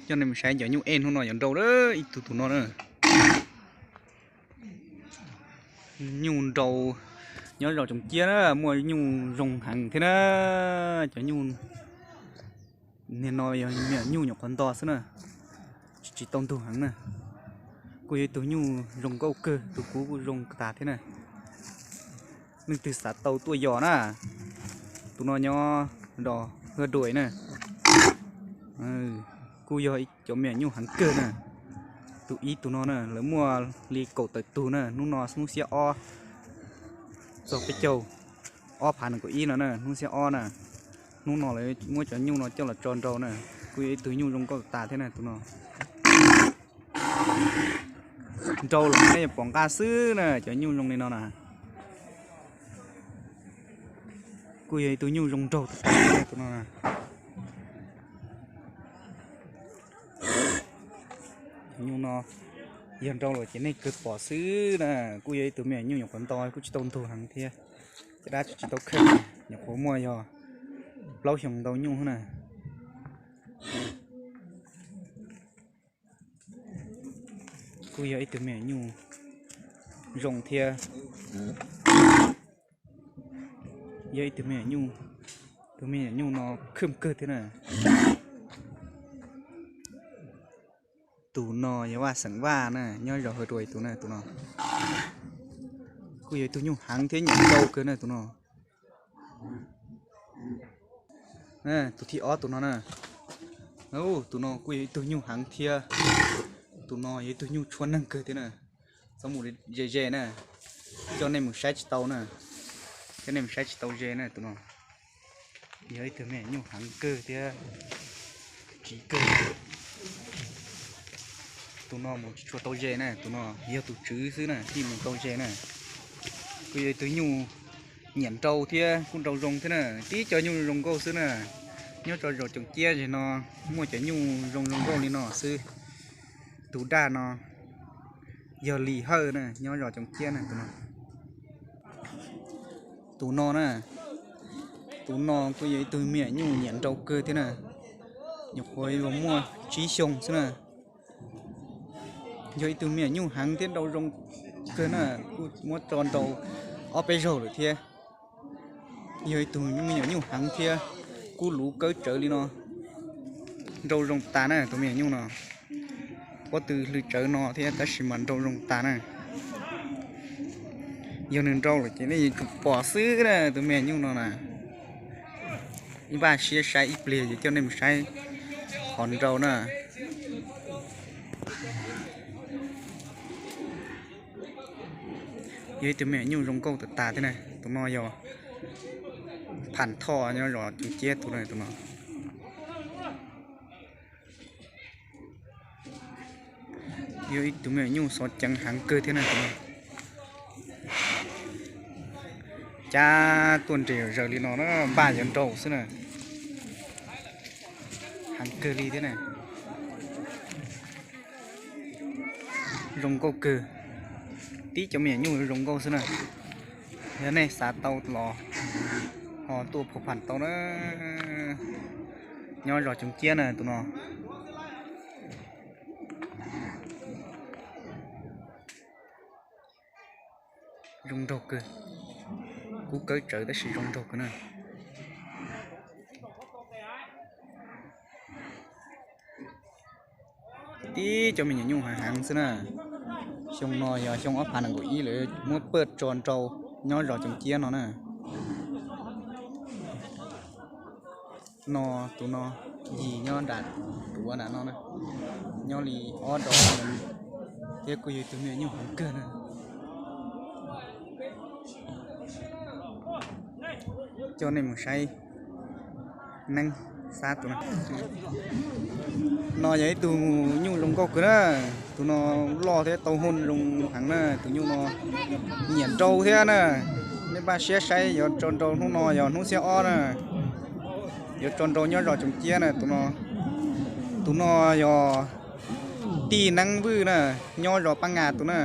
Coj nej mus saib cov nyuj ej hnub no yuav nrau ib tug tus no na. Nyuj nrau nyob zos Tsoom Ciab na, muaj nyuj zoo heev thiab na. Cov nyuj niag no yog me nyuam nyuj nyuam qhuav nto xwb na, tsis tau ntug heev na. Kuj yog ib tug nyuj zoo nkauj kawg, tus kub kuj zoo tas thiab na. Leej twg xav tau tuaj yos na, tus no nyob zos Hwj Duam na. Kuj yog cov me nyuam nyuj heev kawg na. Tus ib tus no na lawv muaj li kaum tawm tug na, hnub no hnub xiab ob txog peb caug, ob phav nees nkaum ib no na, hnub xiab ob na. Hnub no lawv muab cov nyuj no coj los tso nrau na. Kuj yog ib tug nyuj zoo nkauj tas thiab na tus no. Nrau los nej yuav pom nqaj xwb na, cov nyuj zoo li no na. Kuj yog ib tug nyuj zoo nraug tas tus no. Nyuj no yog nrau los ces nej kawg pom xwb na. Kuj yog ib tug me nyuam nyuj nyuam qhuav nto, kuj tsis tau ntug heev thiab, caj dab tsis tau kheej, nyuam qhuav muaj yog plaub xyoos ntau nyuj na. Kuj yog ib tug me nyuam nyuj zoo thiab. Yog ib tug me nyuam nyuj, tus me nyuam nyuj no khwj kawg thiab na. Tus no yog Vaj Xeem Vaj na, nyob zos Hwj Duam tus na, tus no. Kuj yog ib tug nyuj heev thiab nyiam nrau kawg na tus no. Tus thib ob tus no na. Tus no kuj yog ib tug nyuj heev thiab. Tus no yog ib tug nyuj tshua neeg kawg thiab na. Txhob mus ze ze na, coj nej mus saib tsis tau na. Coj nej mus saib tsis tau ze na tus no. Yog ib tug me nyuam nyuj heev kawg thiab, tsiv kawg. Tus no mus tsis tshua tau ze na, tus no yog tus tswv xwb na, thiaj mus tau ze na. Kuj yog ib tug nyuj nyiam nrau thiab kuj nrau zoo thiab na, tib cov nyuj zoo nkauj xwb na. Nyob rau zos Tsoom Ciab zem no muaj cov nyuj zoo zoo nkauj li no xwb. Tus daj no yog Lis Hawj na, nyob zos Tsoom Ciab na tus no. Tus no na, tus no kuj yog ib tug me nyuam nyuj nyiam nrau kawg thiab na, nyuam qhuav muaj tsib xyoo xwb na. Yog ib tug me nyuam nyuj heev thiab nrau zoo kawg na, kuj muab tso nrau ob peb zaug lawm thiab. Yog ib tug me nyuam nyuj heev thiab, kub luv kawb tsawv li no, nrau zoo tas na tus me nyuam nyuj no. Pob tw hlw tsawv no thiab tab sis mas nrau zoo tas na. Yog nws nrau lawm ces nej yuav tsum pom xwb na tus me nyuam nyuj no na. Ib vaj siab saib ib pliag yuav coj nej mus saib qhov nrau na. Yog ib tug me nyuam nyuj zoo nkauj tas tas thiab na, tus no yog Pham Thoj nyob zos Tsoom Ciab tus na tus no. Yog ib tug me nyuam nyuj xov ceev heev kawg thiab na tus no. Cab tuaj nres zaws li no na, npaj yuav nrau xwb na. Heev kawg li thiab na. Zoo nkauj kawg, tib cov me nyuam nyuj zoo nkauj xwb na. Yog nej xav tau los ho tuaj phua pham tau na. Nyob zos Tsoom Ciab na tus no. Zoo nraug kawg, kub kawb tsawv tab sis zoo nraug kawg na. Tib cov me nyuam nyuj heev heev xwb na. Xyoo no yog xyoo ob phav nees nkaum ib lawv muab paj tso nrau nyob zos Tsoom Ciab no na. No tus no yim nyob nram duav nram no na, nyob li ob dos thiab kuj yog tus me nyuam nyuj heev kawg na. Coj nej mus saib neeb xab tus no. No yog ib tug nyuj zoo nkauj kawg na, tus no loj thiab tau hoo zoo heev na, tus nyuj no nyiam nrau thiab na. Nej npaj siab saib yuav tso nrau hnub no yog hnub xiab ob na, yuav tso nrau nyob zos Tsoom Ciab na tus no. Tus no yog Tij Neeb Vwj na, nyob zos Pab Nga tus na.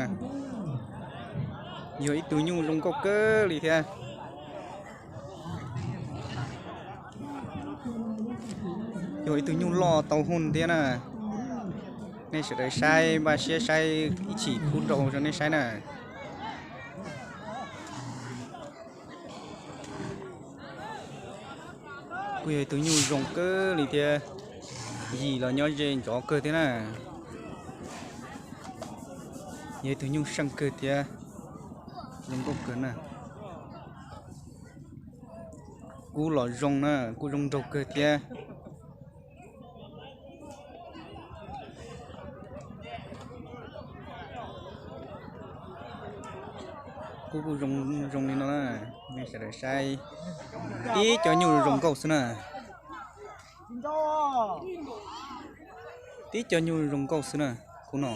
Yog ib tug nyuj zoo nkauj kawg li thiab. Yog ib tug nyuj loj tau hoo thiab na. Nej sawv daws saib, npaj siab saib ib chim khub nrau rau nej saib na. Kuj yog ib tug nyuj zoo kawg li thiab, yim los nyob ze ntsov kawg thiab na. Yog ib tug nyuj seej kawg thiab, zoo nkauj kawg na. Kub los zoo na, kub zoo nraug kawg thiab. Kub kuj zoo li no na, nej sawv daws saib. Tib cov nyuj zoo nkauj xwb na. Tib cov nyuj zoo nkauj xwb na, khub no.